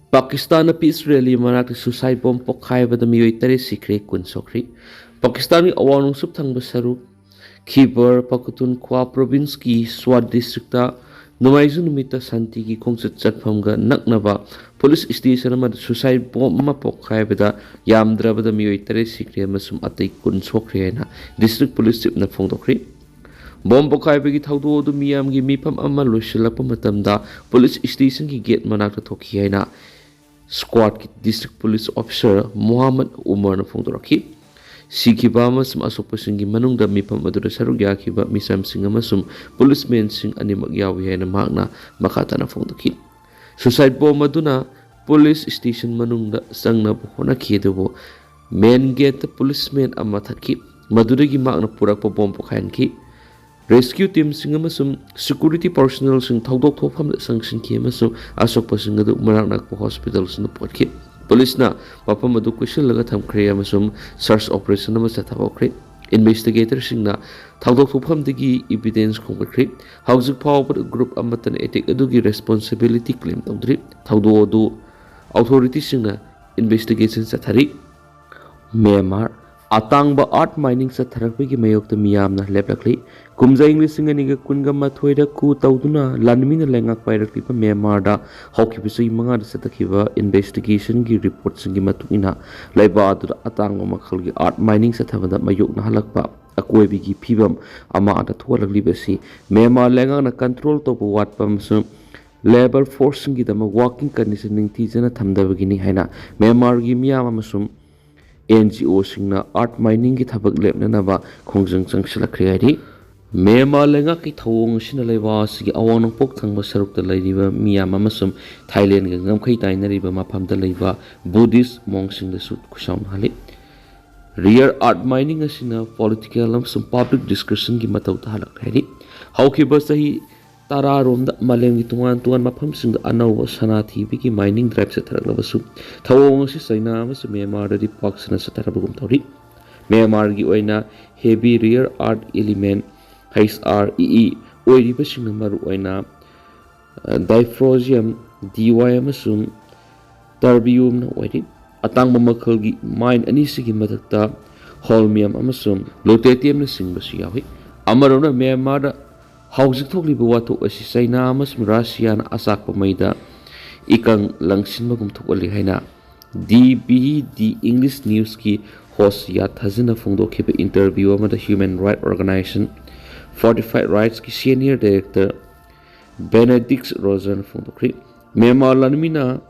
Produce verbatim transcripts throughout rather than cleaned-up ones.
ꯄꯥꯀꯤꯁꯇꯥꯟꯅ piece rally ꯃꯅꯥꯛꯇ suicide bomb ꯄꯣꯈꯥꯏꯕꯗ ꯃꯤꯑꯣꯏ ꯇꯔꯦꯠ ꯁꯤꯈ꯭ꯔꯦ, ꯀꯨꯟ ꯁꯣꯛꯈ꯭ꯔꯦ꯫ ꯄꯥꯀꯤꯁꯇꯥꯟꯒꯤ ꯑꯋꯥꯡ ꯅꯣꯡꯆꯨꯞ ꯊꯪꯕ ꯁꯔꯨꯛ ꯈꯤꯕꯔ ꯄꯈꯇꯨꯟꯈ꯭ꯋꯥ ꯄ꯭ꯔꯣꯚꯤꯟꯁꯀꯤ ꯁ꯭ꯋꯥꯠ ꯗꯤꯁꯇ꯭ꯔꯤꯛꯇ ꯅꯣꯡꯃꯥꯏꯖꯤꯡ ꯅꯨꯃꯤꯠꯇ ꯁꯥꯟꯇꯤꯒꯤ ꯈꯣꯡꯆꯠ ꯆꯠꯐꯝꯒ ꯅꯛꯅꯕ ꯄꯨꯂꯤꯁ ꯁ꯭ꯇꯦꯁꯟ ꯑꯃꯗ ꯁꯨꯁꯥꯏꯠ ꯕꯣꯝ ꯑꯃ ꯄꯣꯈꯥꯏꯕꯗ ꯌꯥꯝꯗ꯭ꯔꯕꯗ ꯃꯤꯑꯣꯏ ꯇꯔꯦꯠ ꯁꯤꯈ꯭ꯔꯦ ꯑꯃꯁꯨꯡ ꯑꯇꯩ ꯀꯨꯟ ꯁꯣꯛꯈ꯭ꯔꯦ ꯍꯥꯏꯅ ꯗꯤꯁꯇ꯭ꯔꯤꯛ ꯄꯨꯂꯤꯁ ꯆꯤꯞꯅ ꯐꯣꯡꯗꯣꯛꯈ꯭ꯔꯤ꯫ ꯕꯣꯝ ꯄꯣꯈꯥꯏꯕꯒꯤ ꯊꯧꯗꯣꯛ ꯑꯗꯨ ꯃꯤꯌꯥꯝꯒꯤ ꯃꯤꯐꯝ ꯑꯃ ꯂꯣꯏꯁꯤꯜꯂꯛꯄ ꯃꯇꯝꯗ ꯄꯨꯂꯤꯁ ꯁ꯭ꯇꯦꯁꯟꯒꯤ ꯒꯦꯠ ꯃꯅꯥꯛꯇ ꯊꯣꯛꯈꯤ ꯍꯥꯏꯅ ꯁ꯭ꯀ꯭ꯋꯥꯠꯀꯤ ꯗꯤꯁꯇ꯭ꯔꯤꯛ ꯄꯨꯂꯤꯁ ꯑꯣꯐꯤꯁꯔ ꯃꯣꯍꯥꯃꯗ ꯎꯃꯔꯅ ꯐꯣꯡꯗꯣꯔꯛꯈꯤ꯫ ꯁꯤꯈꯤꯕ ꯑꯃꯁꯨꯡ ꯑꯁꯣꯛꯄꯁꯤꯡꯒꯤ ꯃꯅꯨꯡꯗ ꯃꯤꯐꯝ ꯑꯗꯨꯗ ꯁꯔꯨꯛ ꯌꯥꯈꯤꯕ ꯃꯤꯆꯝꯁꯤꯡ ꯑꯃꯁꯨꯡ ꯄꯨꯂꯤꯁꯃꯦꯟꯁꯤꯡ ꯑꯅꯤꯃꯛ ꯌꯥꯎꯏ ꯍꯥꯏꯅ ꯃꯍꯥꯛꯅ ꯃꯈꯥ ꯇꯥꯅ ꯐꯣꯡꯗꯣꯛꯈꯤ꯫ ꯁꯨꯁꯥꯏꯠ ꯕꯣꯝ ꯑꯗꯨꯅ ꯄꯨꯂꯤꯁ ꯁ꯭ꯇꯦꯁꯟ ꯃꯅꯨꯡꯗ ꯆꯪꯅꯕ ꯍꯣꯠꯅꯈꯤ, ꯑꯗꯨꯕꯨ ꯃꯦꯟ ꯒꯦꯠꯇ ꯄꯨꯂꯤꯁꯃꯦꯟ ꯑꯃ ꯊꯠꯈꯤ, ꯃꯗꯨꯗꯒꯤ ꯃꯍꯥꯛꯅ ꯄꯨꯔꯛꯄ ꯕꯣꯝ ꯄꯣꯈꯥꯏꯍꯟꯈꯤ꯫ ꯔꯦꯁꯀ꯭ꯌꯨ ꯇꯤꯝꯁꯤꯡ ꯑꯃꯁꯨꯡ ꯁꯦꯀ꯭ꯌꯨꯔꯤꯇꯤ ꯄꯥꯔꯁꯣꯅꯦꯜꯁꯤꯡ ꯊꯧꯗꯣꯛ ꯊꯣꯛꯐꯝꯗ ꯆꯪꯁꯤꯟꯈꯤ ꯑꯃꯁꯨꯡ ꯑꯁꯣꯛꯄꯁꯤꯡ ꯑꯗꯨ ꯃꯅꯥꯛ ꯅꯛꯄ ꯍꯣꯁꯄꯤꯇꯥꯜꯁꯤꯡꯗ ꯄꯨꯈꯠꯈꯤ꯫ ꯄꯨꯂꯤꯁꯅ ꯃꯐꯝ ꯑꯗꯨ ꯀꯣꯏꯁꯤꯜꯂꯒ ꯊꯝꯈ꯭ꯔꯦ ꯑꯃꯁꯨꯡ ꯁꯔꯆ ꯑꯣꯄꯔꯦꯁꯟ ꯑꯃ ꯆꯠꯊꯍꯧꯈ꯭ꯔꯦ꯫ ꯏꯟꯚꯦꯁꯇꯤꯒꯦꯇꯔꯁꯤꯡꯅ ꯊꯧꯗꯣꯛ ꯊꯣꯛꯐꯝꯗꯒꯤ ꯏꯚꯤꯗꯦꯟꯁ ꯈꯣꯝꯒꯠꯈ꯭ꯔꯦ꯫ ꯍꯧꯖꯤꯛ ꯐꯥꯎꯕꯗ ꯒ꯭ꯔꯨꯞ ꯑꯃꯠꯇꯅ ꯑꯦꯇꯦꯛ ꯑꯗꯨꯒꯤ ꯔꯦꯁꯄꯣꯟꯁꯤꯕꯤꯂꯤꯇꯤ ꯀ꯭ꯂꯦꯝ ꯇꯧꯗ꯭ꯔꯤ꯫ ꯊꯧꯗꯣꯛ ꯑꯗꯨ ꯑꯣꯊꯣꯔꯤꯇꯤꯁꯤꯡꯅ ꯏꯟꯚꯦꯁꯇꯤꯒꯦꯁꯟ ꯆꯠꯊꯔꯤ꯫ ꯃ꯭ꯌꯥꯟꯃꯥꯔ꯫ ꯑꯇꯥꯡꯕ ꯑꯥꯔꯠ ꯃꯥꯏꯅꯤꯡ ꯆꯠꯊꯔꯛꯄꯒꯤ ꯃꯥꯌꯣꯛꯇ ꯃꯤꯌꯥꯝꯅ ꯂꯦꯞꯂꯛꯂꯤ꯫ ꯀꯨꯝꯖꯥ ꯏꯪ ꯂꯤꯁꯤꯡ ꯑꯅꯤꯒ ꯀꯨꯟꯒ ꯃꯥꯊꯣꯏꯗ ꯀꯨ ꯇꯧꯗꯨꯅ ꯂꯥꯟꯃꯤꯅ ꯂꯩꯉꯥꯛ ꯄꯥꯏꯔꯛꯂꯤꯕ ꯃ꯭ꯌꯥꯟꯃꯥꯔꯗ ꯍꯧꯈꯤꯕ ꯆꯍꯤ ꯃꯉꯥꯗ ꯆꯠꯊꯈꯤꯕ ꯏꯟꯚꯦꯁꯇꯤꯒꯦꯁꯟꯒꯤ ꯔꯤꯄꯣꯔꯠꯁꯤꯡꯒꯤ ꯃꯇꯨꯡ ꯏꯟꯅ, ꯂꯩꯕꯥꯛ ꯑꯗꯨꯗ ꯑꯇꯥꯡꯕ ꯃꯈꯜꯒꯤ ꯑꯥꯔꯠ ꯃꯥꯏꯅꯤꯡ ꯆꯠꯊꯕꯗ ꯃꯥꯌꯣꯛꯅꯍꯜꯂꯛꯄ ꯑꯀꯣꯏꯕꯒꯤ ꯐꯤꯕꯝ ꯑꯃ ꯑꯗ ꯊꯣꯛꯍꯜꯂꯛꯂꯤꯕ ꯑꯁꯤ ꯃ꯭ꯌꯥꯟꯃꯥꯔ ꯂꯩꯉꯥꯛꯅ ꯀꯟꯇ꯭ꯔꯣꯜ ꯇꯧꯕ ꯋꯥꯠꯄ ꯑꯃꯁꯨꯡ ꯂꯦꯕꯔ ꯐꯣꯔꯁꯁꯤꯡꯒꯤꯗꯃꯛ ꯋꯥꯔꯀꯤꯡ ꯀꯟꯗꯤꯁꯟ ꯅꯤꯡꯊꯤꯖꯅ ꯊꯝꯗꯕꯒꯤꯅꯤ ꯍꯥꯏꯅ ꯃ꯭ꯌꯥꯟꯃꯥꯔꯒꯤ ꯃꯤꯌꯥꯝ ꯑꯃꯁꯨꯡ ꯑꯦꯟ ꯖꯤ ꯑꯣꯁꯤꯡꯅ ꯑꯥꯔꯠ ꯃꯥꯏꯅꯤꯡꯒꯤ ꯊꯕꯛ ꯂꯦꯞꯅꯅꯕ ꯈꯣꯡꯖꯪ ꯆꯪꯁꯤꯜꯂꯛꯈ꯭ꯔꯦ ꯍꯥꯏꯔꯤ꯫ ꯃ꯭ꯌꯥꯟꯃꯥꯔ ꯂꯩꯉꯥꯛꯀꯤ ꯊꯧꯑꯣꯡ ꯑꯁꯤꯅ ꯂꯩꯕꯥꯛ ꯑꯁꯤꯒꯤ ꯑꯋꯥꯡ ꯅꯣꯡꯄꯣꯛ ꯊꯪꯕ ꯁꯔꯨꯛꯇ ꯂꯩꯔꯤꯕ ꯃꯤꯌꯥꯝ ꯑꯃꯁꯨꯡ ꯊꯥꯏꯂꯦꯟꯒ ꯉꯝꯈꯩ ꯇꯥꯏꯅꯔꯤꯕ ꯃꯐꯝꯗ ꯂꯩꯕ ꯕꯨꯙꯤꯁ ꯃꯣꯡꯁꯤꯡꯗꯁꯨ ꯈꯨꯠꯁꯥꯎꯅꯍꯜꯂꯤ꯫ ꯔꯤꯌꯔ ꯑꯥꯔꯠ ꯃꯥꯏꯅꯤꯡ ꯑꯁꯤꯅ ꯄꯣꯂꯤꯇꯤꯀꯦꯜ ꯑꯃꯁꯨꯡ ꯄꯕ꯭ꯂꯤꯛ ꯗꯤꯁꯀꯁꯟꯒꯤ ꯃꯇꯧ ꯇꯥꯍꯜꯂꯛꯂꯦ ꯍꯥꯏꯔꯤ꯫ ꯍꯧꯈꯤꯕ ꯆꯍꯤ ꯇꯔꯥꯔꯣꯝꯗ ꯃꯥꯂꯦꯝꯒꯤ ꯇꯣꯉꯥꯟ ꯇꯣꯉꯥꯟꯕ ꯃꯐꯝꯁꯤꯡꯗ ꯑꯅꯧꯕ ꯁꯅꯥ ꯊꯤꯕꯒꯤ ꯃꯥꯏꯅꯤꯡ ꯗ꯭ꯔꯥꯏꯚ ꯆꯠꯊꯔꯛꯂꯕꯁꯨ, ꯊꯧꯑꯣꯡ ꯑꯁꯤ ꯆꯩꯅꯥ ꯑꯃꯁꯨꯡ ꯃ꯭ꯌꯥꯟꯃꯥꯔꯗꯗꯤ ꯄꯥꯛ ꯁꯟꯅ ꯆꯠꯊꯔꯕꯒꯨꯝ ꯇꯧꯔꯤ꯫ ꯃ꯭ꯌꯥꯟꯃꯥꯔꯒꯤ ꯑꯣꯏꯅ heavy rare earth element, H R E E, ꯑꯣꯏꯔꯤꯕꯁꯤꯡꯅ ꯃꯔꯨꯑꯣꯏꯅ, ꯑ, ꯗꯥꯏꯐ꯭ꯔꯣꯖꯤꯌꯝ, ꯗꯤ ꯋꯥꯏ ꯑꯃꯁꯨꯡ ꯇꯔꯕꯤꯌꯨꯝꯅ ꯑꯣꯏꯔꯤ꯫ ꯑꯇꯥꯡꯕ ꯃꯈꯜꯒꯤ ꯃꯥꯏꯟ ꯑꯅꯤꯁꯤꯒꯤ ꯃꯊꯛꯇ ꯍꯣꯜꯃꯤꯌꯝ ꯑꯃꯁꯨꯡ ꯂꯨꯇꯦꯇꯤꯌꯝꯅꯆꯤꯡꯕꯁꯨ ꯌꯥꯎꯏ꯫ ꯑꯃꯔꯣꯝꯗ ꯃ꯭ꯌꯥꯟꯃꯥꯔꯗ ꯍꯧꯖꯤꯛ ꯊꯣꯛꯂꯤꯕ ꯋꯥꯊꯣꯛ ꯑꯁꯤ ꯆꯩꯅꯥ ꯑꯃꯁꯨꯡ ꯔꯁꯤꯌꯥꯅ ꯑꯆꯥꯛꯄ ꯃꯩꯗ ꯏꯀꯪ ꯂꯪꯁꯤꯟꯕꯒꯨꯝ ꯊꯣꯛꯍꯜꯂꯤ ꯍꯥꯏꯅ ꯗꯤ ꯕꯤ ꯗꯤ ꯏꯪꯂꯤꯁ ꯅ꯭ꯌꯨꯁꯀꯤ ꯍꯣꯁ ꯌꯥ ꯊꯥꯖꯤꯟꯅ ꯐꯣꯡꯗꯣꯛꯈꯤꯕ ꯏꯟꯇꯔꯚ꯭ꯌꯨ ꯑꯃꯗ human right organization fortify ꯔꯥꯏꯠꯁꯀꯤ ꯁꯦꯅꯤꯌꯔ ꯗꯥꯏꯔꯦꯛꯇꯔ ꯕꯦꯅꯦꯗꯤꯛꯁ ꯔꯣꯖꯔꯅ ꯐꯣꯡꯗꯣꯛꯈ꯭ꯔꯤ꯫ ꯃ꯭ꯌꯥꯟꯃꯥꯔ ꯂꯥꯟꯃꯤꯅ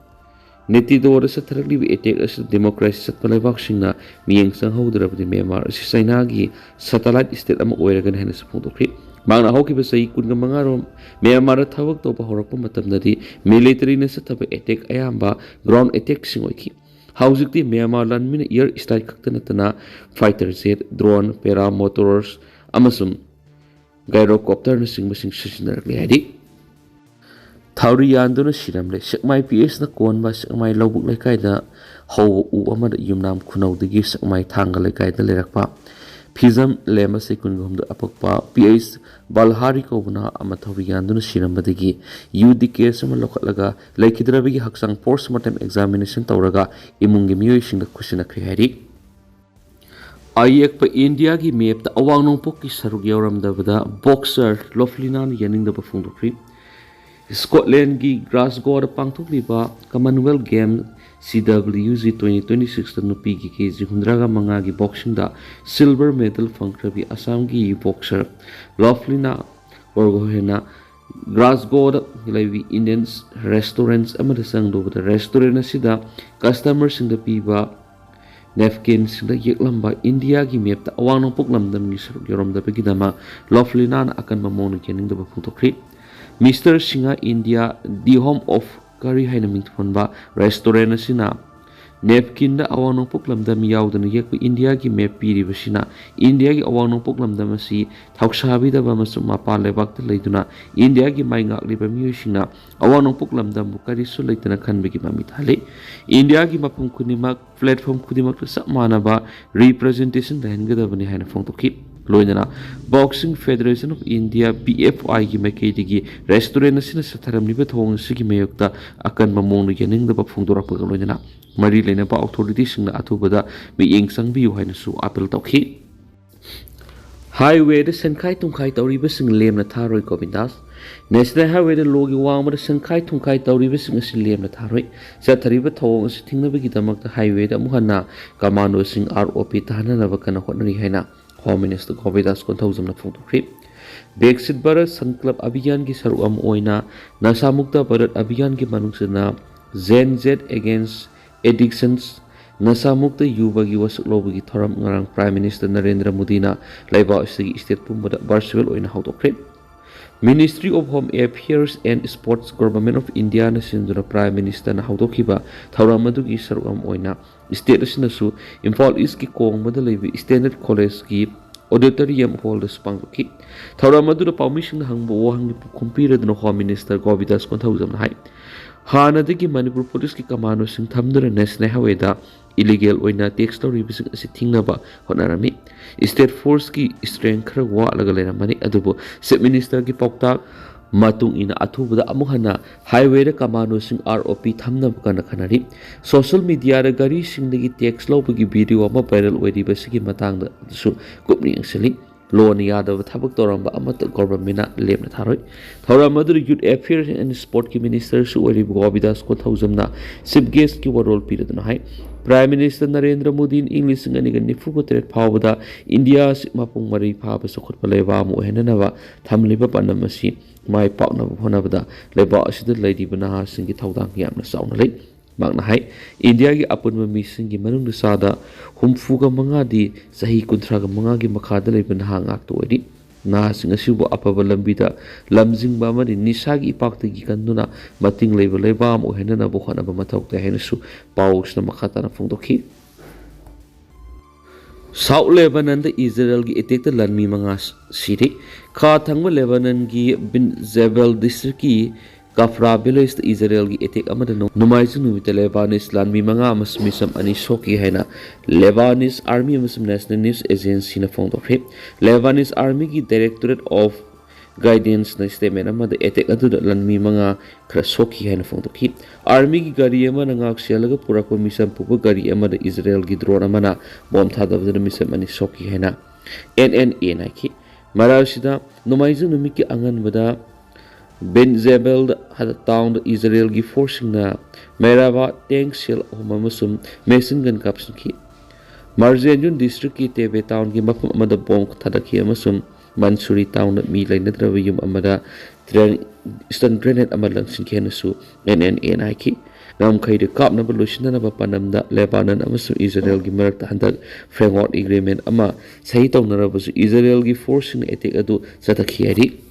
ꯅꯦꯇꯤꯗꯣꯔꯗ ꯆꯠꯊꯔꯛꯂꯤꯕ ꯑꯦꯇꯦꯛ ꯑꯁꯤꯗ ꯗꯦꯃꯣꯀ꯭ꯔꯦꯁꯤ ꯆꯠꯄ ꯂꯩꯕꯥꯛꯁꯤꯡꯅ ꯃꯤꯠꯌꯦꯡ ꯆꯪꯍꯧꯗ꯭ꯔꯕꯗꯤ ꯃ꯭ꯌꯥꯟꯃꯥꯔ ꯑꯁꯤ ꯆꯩꯅꯥꯒꯤ ꯁꯦꯇꯦꯂꯥꯏꯠ ꯁ꯭ꯇꯦꯠ ꯑꯃ ꯑꯣꯏꯔꯒꯅꯤ ꯍꯥꯏꯅꯁꯨ ꯐꯣꯡꯗꯣꯛꯈ꯭ꯔꯤ꯫ ꯃꯍꯥꯛꯅ ꯍꯧꯈꯤꯕ ꯆꯍꯤ ꯀꯨꯟꯒ ꯃꯉꯥꯔꯣꯝ ꯃ꯭ꯌꯥꯟꯃꯥꯔꯗ ꯊꯕꯛ ꯇꯧꯕ ꯍꯧꯔꯛꯄ ꯃꯇꯝꯗꯗꯤ ꯃꯤꯂꯤꯇꯔꯤꯅ ꯆꯠꯊꯕ ꯑꯦꯇꯦꯛ ꯑꯌꯥꯝꯕ ꯒ꯭ꯔꯥꯎꯟ ꯑꯦꯇꯦꯛꯁꯤꯡ ꯑꯣꯏꯈꯤ꯫ ꯍꯧꯖꯤꯛꯇꯤ ꯃ꯭ꯌꯥꯟꯃꯥꯔ ꯂꯥꯟꯃꯤꯅ ꯏꯌꯔ ꯁ꯭ꯇ꯭ꯔꯥꯏꯛ ꯈꯛꯇ ꯅꯠꯇꯅ ꯐꯥꯏꯇꯔ ꯖꯦꯠ, ꯗ꯭ꯔꯣꯟ, ꯄꯦꯔꯥ ꯃꯣꯇꯣꯔꯁ ꯑꯃꯁꯨꯡ ꯒꯥꯏꯔꯣꯀꯣꯞꯇꯔꯅꯆꯤꯡꯕꯁꯤꯡ ꯁꯤꯖꯤꯟꯅꯔꯛꯂꯤ ꯍꯥꯏꯔꯤ꯫ ꯊꯧꯔꯤ ꯌꯥꯟꯗꯨꯅ ꯁꯤꯔꯝꯂꯦ꯫ ꯁꯦꯛꯃꯥꯏ ꯄꯤ ꯑꯦꯁꯅ ꯀꯣꯟꯕ ꯁꯦꯛꯃꯥꯏ ꯂꯧꯕꯨꯛ ꯂꯩꯀꯥꯏꯗ ꯍꯧꯕ ꯎ ꯑꯃꯗ ꯌꯨꯝꯅꯥꯝ ꯈꯨꯅꯧꯗꯒꯤ ꯁꯦꯛꯃꯥꯏ ꯊꯥꯡꯒ ꯂꯩꯀꯥꯏꯗ ꯂꯩꯔꯛꯄ ꯐꯤꯖꯝ ꯂꯦꯝꯕ ꯆꯍꯤ ꯀꯨꯟꯒ ꯍꯨꯝꯗꯣꯏ ꯑꯄꯛꯄ ꯄꯤ ꯑꯩꯆ ꯕꯜꯍꯥꯔꯤ ꯀꯧꯕ ꯅꯍꯥ ꯑꯃ ꯊꯧꯔꯤ ꯌꯥꯟꯗꯨꯅ ꯁꯤꯔꯝꯕꯗꯒꯤ ꯌꯨ ꯗꯤ ꯀꯦꯁ ꯑꯃ ꯂꯧꯈꯠꯂꯒ ꯂꯩꯈꯤꯗ꯭ꯔꯕꯒꯤ ꯍꯛꯆꯥꯡ ꯄꯣꯁꯃꯣꯔꯇꯦꯝ ꯑꯦꯛꯖꯥꯃꯤꯅꯦꯁꯟ ꯇꯧꯔꯒ ꯏꯃꯨꯡꯒꯤ ꯃꯤꯑꯣꯏꯁꯤꯡꯗ ꯈꯨꯠꯁꯤꯟꯅꯈ꯭ꯔꯦ ꯍꯥꯏꯔꯤ꯫ ꯑꯌꯦꯛꯄ ꯏꯟꯗꯤꯌꯥꯒꯤ ꯃꯦꯞꯇ ꯑꯋꯥꯡ ꯅꯣꯡꯄꯣꯛꯀꯤ ꯁꯔꯨꯛ ꯌꯥꯎꯔꯝꯗꯕꯗ ꯕꯣꯛꯁꯔ ꯂꯣꯐꯂꯤꯅꯥꯅ ꯌꯥꯅꯤꯡꯗꯕ ꯐꯣꯡꯗꯣꯛꯈ꯭ꯔꯤ꯫ ꯁ꯭ꯀꯣꯠꯂꯦꯟꯒꯤ ꯒ꯭ꯂꯥꯁꯒꯣꯗ ꯄꯥꯡꯊꯣꯛꯂꯤꯕ ꯀꯃꯟꯋꯦꯜꯊ ꯒꯦꯝ ꯁꯤ ꯗꯕ꯭ꯂꯤꯌꯨ ꯖꯤ ꯇ꯭ꯋꯦꯟꯇꯤ ꯇ꯭ꯋꯦꯟꯇꯤ ꯁꯤꯛꯁꯇ ꯅꯨꯄꯤꯒꯤ ꯀꯦ ꯖꯤ ꯍꯨꯝꯗ꯭ꯔꯥꯒ ꯃꯉꯥꯒꯤ ꯕꯣꯛꯁꯤꯡꯗ ꯁꯤꯜꯚꯔ ꯃꯦꯗꯜ ꯐꯪꯈ꯭ꯔꯕꯤ ꯑꯁꯥꯝꯒꯤ ꯕꯣꯛꯁꯔ ꯂꯣꯐꯂꯤꯅꯥ ꯕꯣꯔꯒꯣꯍꯦꯟꯅ ꯒ꯭ꯂꯥꯁꯒꯣꯗ ꯂꯩꯕꯤ ꯏꯟꯗꯤꯌꯟ ꯔꯦꯁꯇꯣꯔꯦꯟꯠ ꯑꯃꯗ ꯆꯪꯂꯨꯕꯗ ꯔꯦꯁꯇꯣꯔꯦꯟꯠ ꯑꯁꯤꯗ ꯀꯁꯇꯃꯔꯁꯤꯡꯗ ꯄꯤꯕ ꯅꯦꯞꯀꯤꯟꯁꯤꯡꯗ ꯌꯦꯛꯂꯝꯕ ꯏꯟꯗꯤꯌꯥꯒꯤ ꯃꯦꯞꯇ ꯑꯋꯥꯡ ꯅꯣꯡꯄꯣꯛ ꯂꯝꯗꯝꯒꯤ ꯁꯔꯨꯛ ꯌꯥꯎꯔꯝꯗꯕꯒꯤꯗꯃꯛ ꯂꯣꯐꯂꯤꯅꯥꯅ ꯑꯀꯟꯕ ꯃꯑꯣꯡꯗ ꯌꯥꯅꯤꯡꯗꯕ ꯐꯣꯡꯗꯣꯛꯈ꯭ꯔꯤ꯫ Mister Singh India the home of curry ꯍꯥꯏꯅ ꯃꯤꯡꯊꯣꯟꯕ ꯔꯦꯁꯇꯣꯔꯦꯟꯠ ꯑꯁꯤꯅ ꯅꯦꯞꯀꯤꯟꯗ ꯑꯋꯥꯡ ꯅꯣꯡꯄꯣꯛ ꯂꯝꯗꯝ ꯌꯥꯎꯗꯅ ꯌꯦꯛꯄ ꯏꯟꯗꯤꯌꯥꯒꯤ ꯃꯦꯞ ꯄꯤꯔꯤꯕꯁꯤꯅ ꯏꯟꯗꯤꯌꯥꯒꯤ ꯑꯋꯥꯡ ꯅꯣꯡꯄꯣꯛ ꯂꯝꯗꯝ ꯑꯁꯤ ꯊꯧꯁꯥꯕꯤꯗꯕ ꯑꯃꯁꯨꯡ ꯃꯄꯥꯟ ꯂꯩꯕꯥꯛꯇ ꯂꯩꯗꯨꯅ ꯏꯟꯗꯤꯌꯥꯒꯤ ꯃꯥꯏ ꯉꯥꯛꯂꯤꯕ ꯃꯤꯑꯣꯏꯁꯤꯡꯅ ꯑꯋꯥꯡ ꯅꯣꯡꯄꯣꯛ ꯂꯝꯗꯝꯕꯨ ꯀꯔꯤꯁꯨ ꯂꯩꯇꯅ ꯈꯟꯕꯒꯤ ꯃꯃꯤ ꯊꯥꯜꯂꯤ꯫ ꯏꯟꯗꯤꯌꯥꯒꯤ ꯃꯐꯝ ꯈꯨꯗꯤꯡꯃꯛ, ꯄ꯭ꯂꯦꯠꯐꯣꯝ ꯈꯨꯗꯤꯡꯃꯛꯇ ꯆꯞ ꯃꯥꯟꯅꯕ ꯔꯤꯄ꯭ꯔꯖꯦꯟꯇꯦꯁꯟ ꯂꯩꯍꯟꯒꯗꯕꯅꯤ ꯍꯥꯏꯅ ꯐꯣꯡꯗꯣꯛꯈꯤ꯫ ꯂꯣꯏꯅꯅ Boxing Federation of India, B F I ꯒꯤ ꯃꯥꯏꯀꯩꯗꯒꯤ restaurant ꯑꯁꯤꯅ ꯆꯠꯊꯔꯝꯂꯤꯕ ꯊꯧꯑꯣꯡ ꯑꯁꯤꯒꯤ ꯃꯥꯌꯣꯛꯇ ꯑꯀꯟꯕ ꯃꯑꯣꯡꯗ ꯌꯥꯅꯤꯡꯗꯕ ꯐꯣꯡꯗꯣꯔꯛꯄꯒ ꯂꯣꯏꯅꯅ ꯃꯔꯤ ꯂꯩꯅꯕ authority ꯁꯤꯡꯅ ꯑꯊꯨꯕꯗ ꯃꯤꯠꯌꯦꯡ ꯆꯪꯕꯤꯌꯨ ꯍꯥꯏꯅꯁꯨ appeal ꯇꯧꯈꯤ꯫ Highway ꯗ ꯁꯦꯟꯈꯥꯏ ꯊꯨꯝꯈꯥꯏ ꯇꯧꯔꯤꯕꯁꯤꯡ ꯂꯦꯝꯅ ꯊꯥꯔꯣꯏ ꯒꯣꯕꯤꯟꯗꯥꯁ꯫ National Highway ꯗ ꯂꯣꯒꯤ ꯋꯥꯡꯃꯗ ꯁꯦꯟꯈꯥꯏ ꯊꯨꯝꯈꯥꯏ ꯇꯧꯔꯤꯕꯁꯤꯡ ꯑꯁꯤ ꯂꯦꯝꯅ ꯊꯥꯔꯣꯏ꯫ ꯆꯠꯊꯔꯤꯕ ꯊꯧꯑꯣꯡ ꯑꯁꯤ ꯊꯤꯡꯅꯕꯒꯤꯗꯃꯛꯇ highway ꯗ ꯑꯃꯨꯛ ꯍꯟꯅ commandoꯁꯤꯡ R O P ꯊꯥꯅꯅꯕ ꯀꯟꯅ ꯍꯣꯠꯅꯔꯤ ꯍꯥꯏꯅ Home Minister ꯒꯣꯕꯤꯟꯗꯥꯁ ꯀꯣꯟꯊꯧꯖꯝꯅ ꯐꯣꯡꯗꯣꯛꯈꯤ꯫ ꯕꯤꯛꯁꯤꯠ ꯚꯥꯔꯠ ꯁꯪꯀꯜꯞ ꯑꯚꯤꯌꯥꯟꯒꯤ ꯁꯔꯨꯛ ꯑꯃ ꯑꯣꯏꯅ ꯅꯁꯥ ꯃꯨꯛꯇ ꯚꯥꯔꯠ ꯑꯚꯤꯌꯥꯟꯒꯤ ꯃꯅꯨꯡ ꯆꯟꯅ Gen Z Against Addictions, ꯅꯁꯥ ꯃꯨꯛꯇ ꯌꯨꯕꯒꯤ ꯋꯥꯁꯛ ꯂꯧꯕꯒꯤ ꯊꯧꯔꯝ ꯉꯔꯥꯡ Prime Minister ꯅꯔꯦꯟꯗ꯭ꯔ ꯃꯣꯗꯤꯅ ꯂꯩꯕꯥꯛ ꯑꯁꯤꯒꯤ state ꯄꯨꯝꯕꯗ virtual ꯑꯣꯏꯅ ꯍꯧꯗꯣꯛꯈ꯭ꯔꯦ꯫ Ministry of Home Affairs and Sports, Government of India ꯅ ꯁꯤꯟꯗꯨꯅ Prime Minister ꯅ ꯍꯧꯗꯣꯛꯈꯤꯕ ꯊꯧꯔꯝ ꯑꯗꯨꯒꯤ ꯁꯔꯨꯛ ꯑꯃ ꯑꯣꯏꯅ state ꯑꯁꯤꯅꯁꯨ ꯏꯝꯐꯥꯜ East ꯀꯤ ꯀꯣꯡꯕꯗ ꯂꯩꯕ Standard College ꯀꯤ auditorium hall ꯗꯁꯨ ꯄꯥꯡꯊꯣꯛꯈꯤ꯫ ꯊꯧꯔꯝ ꯑꯗꯨꯗ ꯄꯥꯎꯃꯤꯁꯤꯡꯅ ꯍꯪꯕ ꯋꯥꯍꯪꯒꯤ ꯄꯥꯎꯈꯨꯝ ꯄꯤꯔꯗꯨꯅ Home Minister ꯒꯣꯕꯤꯟꯗꯥꯁ ꯀꯣꯟꯊꯧꯖꯝꯅ ꯍꯥꯏ, ꯍꯥꯟꯅꯗꯒꯤ ꯃꯅꯤꯄꯨꯔ ꯄꯨꯂꯤꯁꯀꯤ commandoꯁꯤꯡ ꯊꯝꯗꯨꯅ National Highway ꯗ illegal ꯑꯣꯏꯅ tax ꯂꯧꯔꯤꯕꯁꯤꯡ ꯑꯁꯤ ꯊꯤꯡꯅꯕ ꯍꯣꯠꯅꯔꯝꯃꯤ꯫ State force ꯀꯤ strength ꯈꯔ ꯋꯥꯠꯂꯒ ꯂꯩꯔꯝꯕꯅꯤ, ꯑꯗꯨꯕꯨ Chief Minister ꯒꯤ ꯄꯥꯎꯇꯥꯛ ꯃꯇꯨꯡ ꯏꯟꯅ ꯑꯊꯨꯕꯗ ꯑꯃꯨꯛ ꯍꯟꯅ highway ꯗ commandoꯁꯤꯡ R O P ꯊꯝꯅꯕ ꯀꯟꯅ ꯈꯟꯅꯔꯤ꯫ Social media ꯗ ꯒꯥꯔꯤꯁꯤꯡꯗꯒꯤ tax ꯂꯧꯕꯒꯤ video ꯑꯃ viral ꯑꯣꯏꯔꯤꯕꯁꯤꯒꯤ ꯃꯇꯥꯡꯗꯁꯨ ꯀꯨꯞꯅ ꯌꯦꯡꯁꯤꯜꯂꯤ꯫ ꯂꯣꯅ ꯌꯥꯗꯕ ꯊꯕꯛ ꯇꯧꯔꯝꯕ ꯑꯃꯠꯇ government ꯅ ꯂꯦꯝꯅ ꯊꯥꯔꯣꯏ꯫ ꯊꯧꯔꯝ ꯑꯗꯨꯗ Youth Affairs and Sports ꯀꯤ Minister ꯁꯨ ꯑꯣꯏꯔꯤꯕ ꯒꯣꯕꯤꯟꯗꯥꯁ ꯀꯣꯟꯊꯧꯖꯝꯅ Chief Guest ꯀꯤ ꯋꯥꯔꯣꯜ ꯄꯤꯔꯗꯨꯅ ꯍꯥꯏ, Prime Minister ꯅꯔꯦꯟꯗ꯭ꯔ ꯃꯣꯗꯤꯅ ꯏꯪ ꯂꯤꯁꯤꯡ ꯑꯅꯤꯒ ꯅꯤꯐꯨꯒ ꯇꯔꯦꯠ ꯐꯥꯎꯕꯗ ꯏꯟꯗꯤꯌꯥ ꯑꯁꯤ ꯃꯄꯨꯡ ꯃꯔꯩ ꯐꯥꯕ ꯆꯥꯎꯈꯠꯄ ꯂꯩꯕꯥꯛ ꯑꯃ ꯑꯣꯏꯍꯟꯅꯅꯕ ꯊꯝꯂꯤꯕ ꯄꯥꯟꯗꯝ ꯑꯁꯤ ꯃꯥꯏ ꯄꯥꯛꯅꯕ ꯍꯣꯠꯅꯕꯗ ꯂꯩꯕꯥꯛ ꯑꯁꯤꯗ ꯂꯩꯔꯤꯕ ꯅꯍꯥꯁꯤꯡꯒꯤ ꯊꯧꯗꯥꯡ ꯌꯥꯝꯅ ꯆꯥꯎꯅ ꯂꯩ꯫ ꯃꯍꯥꯛꯅ ꯍꯥꯏ, ꯏꯟꯗꯤꯌꯥꯒꯤ ꯑꯄꯨꯟꯕ ꯃꯤꯁꯤꯡꯒꯤ ꯃꯅꯨꯡꯗ ꯆꯥꯗ ꯍꯨꯝꯐꯨꯒ ꯃꯉꯥꯗꯤ ꯆꯍꯤ ꯀꯨꯟꯊ꯭ꯔꯥꯒ ꯃꯉꯥꯒꯤ ꯃꯈꯥꯗ ꯂꯩꯕ ꯅꯍꯥ ꯉꯥꯛꯇ ꯑꯣꯏꯔꯤ꯫ ꯅꯍꯥꯁꯤꯡ ꯑꯁꯤꯕꯨ ꯑꯐꯕ ꯂꯝꯕꯤꯗ ꯂꯝꯖꯤꯡꯕ ꯑꯃꯗꯤ ꯅꯤꯁꯥꯒꯤ ꯏꯄꯥꯛꯇꯒꯤ ꯀꯟꯗꯨꯅ ꯃꯇꯤꯡ ꯂꯩꯕ ꯂꯩꯕꯥꯛ ꯑꯃ ꯑꯣꯏꯍꯟꯅꯅꯕ ꯍꯣꯠꯅꯕ ꯃꯊꯧ ꯇꯥꯏ ꯍꯥꯏꯅꯁꯨ ꯄꯥꯎ ꯑꯁꯤꯅ ꯃꯈꯥ ꯇꯥꯅ ꯐꯣꯡꯗꯣꯛꯈꯤ꯫ South Lebanon ꯗ ꯏꯖꯔꯦꯜꯒꯤ attack ꯇ ꯂꯥꯟꯃꯤ ꯃꯉꯥ ꯁꯤꯔꯦ꯫ ꯈꯥ ꯊꯪꯕ ꯂꯦꯕꯥꯅꯟꯒꯤ ꯕꯤꯟ ꯖꯦꯕꯦꯜ district ꯀꯤ ꯀꯐ꯭ꯔꯥ ꯚꯤꯂꯦꯖꯇ ꯏꯖꯔꯦꯜꯒꯤ ꯑꯦꯇꯦꯛ ꯑꯃꯗ ꯅꯣꯡ-, ꯅꯣꯡꯃꯥꯏꯖꯤꯡ ꯅꯨꯃꯤꯠꯇ ꯂꯦꯕꯥꯅꯤꯁ ꯂꯥꯟꯃꯤ ꯃꯉꯥ ꯑꯃꯁꯨꯡ ꯃꯤꯁꯝ ꯑꯅꯤ ꯁꯣꯛꯈꯤ ꯍꯥꯏꯅ ꯂꯦꯕꯥꯅꯤꯁ ꯑꯥꯔꯃꯤ ꯑꯃꯁꯨꯡ ꯅꯦꯁꯅꯦꯜ ꯅ꯭ꯌꯨꯁ ꯑꯦꯖꯦꯟꯁꯤꯅ ꯐꯣꯡꯗꯣꯛꯈ꯭ꯔꯦ꯫ ꯂꯦꯕꯥꯅꯤꯁ ꯑꯥꯔꯃꯤꯒꯤ Directorate of Guidance ꯅ ꯁ꯭ꯇꯦꯠꯃꯦꯟ ꯑꯃꯗ ꯑꯦꯇꯦꯛ ꯑꯗꯨꯗ ꯂꯥꯟꯃꯤ ꯃꯉꯥ ꯈꯔ ꯁꯣꯛꯈꯤ ꯍꯥꯏꯅ ꯐꯣꯡꯗꯣꯛꯈꯤ꯫ ꯑꯥꯔꯃꯤꯒꯤ ꯒꯥꯔꯤ ꯑꯃꯅ ꯉꯥꯛ ꯁꯦꯜꯂꯒ ꯄꯨꯔꯛꯄ ꯃꯤꯁꯝ ꯄꯨꯕ ꯒꯥꯔꯤ ꯑꯃꯗ ꯏꯖꯔꯦꯜꯒꯤ ꯗ꯭ꯔꯣꯟ ꯑꯃꯅ ꯕꯣꯝ ꯊꯥꯗꯕꯗꯨꯅ ꯃꯤꯁꯝ ꯑꯅꯤ ꯁꯣꯛꯈꯤ ꯍꯥꯏꯅ ꯑꯦꯟ ꯑꯦꯟ ꯑꯦꯅ ꯍꯥꯏꯈꯤ꯫ ꯃꯔꯛꯁꯤꯗ ꯅꯣꯡꯃꯥꯏꯖꯤꯡ ꯅꯨꯃꯤꯠꯀꯤ ꯑꯉꯟꯕꯗ ꯕꯦꯟꯖꯦꯕꯦꯜꯗ ꯇꯥꯎꯟꯗ ꯏꯖꯔꯦꯜꯒꯤ ꯐꯣꯔꯁꯁꯤꯡꯅ ꯃꯦꯔꯥꯕꯥ ꯇꯦꯡ ꯁꯦꯜ ꯑꯍꯨꯝ ꯑꯃꯁꯨꯡ ꯃꯦꯁꯤꯟ ꯒꯟ ꯀꯥꯞꯁꯤꯟꯈꯤ꯫ ꯃꯥꯔꯖꯦꯟꯖꯨꯟ ꯗꯤꯁꯇ꯭ꯔꯤꯛꯀꯤ ꯇꯦꯕꯦ ꯇꯥꯎꯟꯒꯤ ꯃꯐꯝ ꯑꯃꯗ ꯕꯣꯝ ꯊꯥꯗꯈꯤ ꯑꯃꯁꯨꯡ ꯃꯟꯁꯨꯔꯤ ꯇꯥꯎꯟꯗ ꯃꯤ ꯂꯩꯅꯗ꯭ꯔꯕ ꯌꯨꯝ ꯑꯃꯗ ꯇ꯭ꯔꯦꯟ-, stun grenade ꯑꯃ ꯂꯪꯁꯤꯟꯈꯤ ꯍꯥꯏꯅꯁꯨ ꯑꯦꯟ ꯑꯦꯟ ꯑꯦꯅ ꯍꯥꯏꯈꯤ꯫ ꯉꯝꯈꯩꯗ ꯀꯥꯞꯅꯕ ꯂꯣꯏꯁꯤꯟꯅꯅꯕ ꯄꯥꯟꯗꯝꯗ ꯂꯦꯕꯥꯅꯟ ꯑꯃꯁꯨꯡ ꯏꯖꯔꯦꯜꯒꯤ ꯃꯔꯛꯇ ꯍꯟꯗꯛ framework agreement ꯑꯃ ꯁꯍꯤ ꯇꯧꯅꯔꯕꯁꯨ ꯏꯖꯔꯦꯜꯒꯤ ꯐꯣꯔꯁꯁꯤꯡꯅ ꯑꯦꯇꯦꯛ ꯑꯗꯨ ꯆꯠꯊꯈꯤ ꯍꯥꯏꯔꯤ꯫